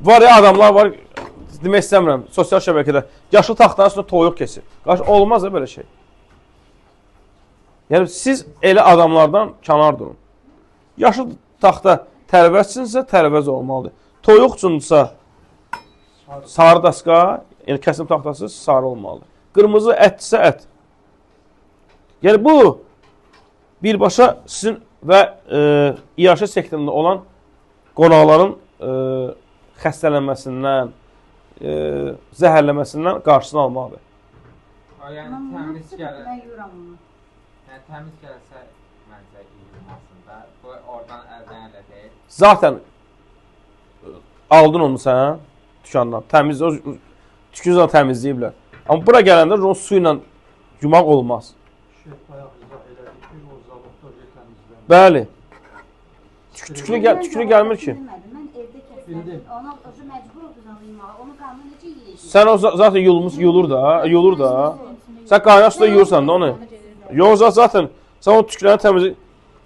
Var ya adamlar var, demək istəmirəm, sosial şəbəkədə yaşıl taxtanın üstünə toyuq kesir. Qarşı olmaz da belə şey. Yəni siz elə adamlardan kənar durun. Yaşıl taxta tərəvəz üçünsə tərəvəz olmalıdır. Toyuq üçündürsə sarı daska, yəni kəsim taxtası sarı olmalıdır. Qırmızı ətdirsə ət. Yəni bu birbaşa sizin və iaşə sektorunda olan qonaqların xəstələnməsindən, zəhərləməsindən qarşısını almaqdır. Yəni təmiz gəlir. Mən yuyuram onu. Yəni təmiz gəlsə məncə yuyulmasın da. Bu oradan əldən ələ deyil. Zaten aldın onu sən dükandan. Təmiz, o tükünü zaten təmizləyiblər. Amma bura gələndə onu su ilə yumaq olmaz. Şeyh bayaq izah elədi ki, o zavodda təmizlənir. Bəli. Tükünü gəlmir ki. Mən evdə kəsdim. Bildim. Ona özü məcbur oldum onu yumağa. Onu qanını necə yeyəcək? Sən o zaten yulmuş, yulur da, yulur da. Sən qaynar suda yuyursan da onu. Yox, zaten sən o tüklərini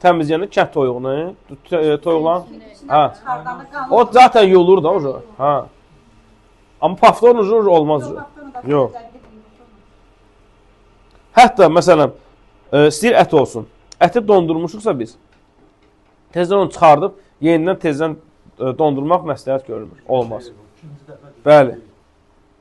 təmizləyəndə kənd toyuğunu, toyuqların, hə. O zaten yulur da o. Hə. Amma paftorun olmaz. Yox. Hətta məsələn, istəyir ət olsun. Əti dondurmuşuqsa biz, tezdən onu çıxardıb, yenidən tezdən dondurmaq məsləhət görülmür. Olmaz. Bəli.